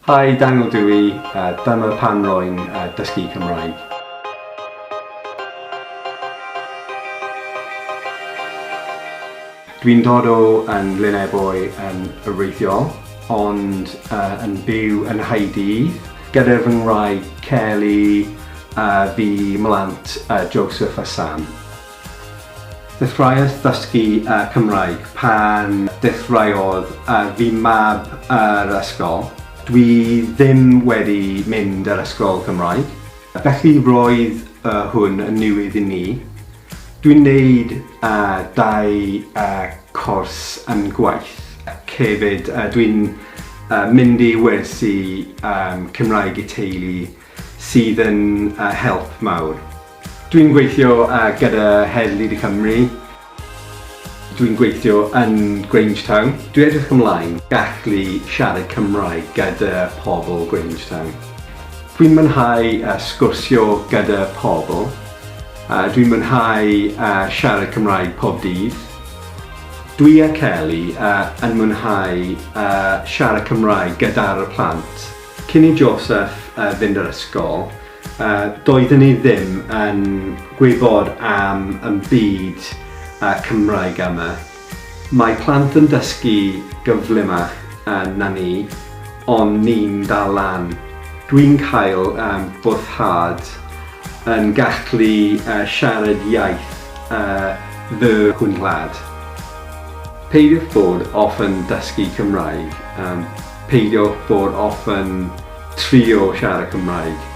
Hi, Daniel dw i, dyma pam rwy'n dysgu Cymraeg. Dwi'n dod o yn Lynebwy yn wreiddiol, ond yn byw yn Nghaerdydd gyda fy ngwraig Kelly, fy mhlant Joseph a Sam. Dechreuais ddysgu Cymraeg pan ddechreuodd fy mab yr ysgol. Dwi ddim wedi mynd yr ysgol Cymraeg, felly roedd hwn yn newydd i ni. Dwi'n neud dau cwrs yn gwaith. Hefyd dwi'n mynd i wersi Cymraeg i teulu sydd yn help mawr. Dwi'n gweithio gyda Heddlu De Cymru. Dwi'n gweithio yn Grangetown. Dwi'n edrych ymlaen gallu siarad Cymraeg gyda pobl Grangetown. Dwi'n mwynhau sgwrsio gyda pobl. Dwi'n mwynhau siarad Cymraeg pob dydd. Dwi a Kelly yn mwynhau siarad Cymraeg gyda'r plant. Cyn i Joseph fynd yr ysgol, doeddwn i ddim yn gwybod am y byd Cymraeg yma. Mae plant yn dysgu gyflymach na ni, ond ni'n dal lan. Dwi'n cael boddhad yn gallu siarad iaith fy ngwlad. Peidiwch bod ofn dysgu Cymraeg. Peidiwch bod ofn trio siarad Cymraeg.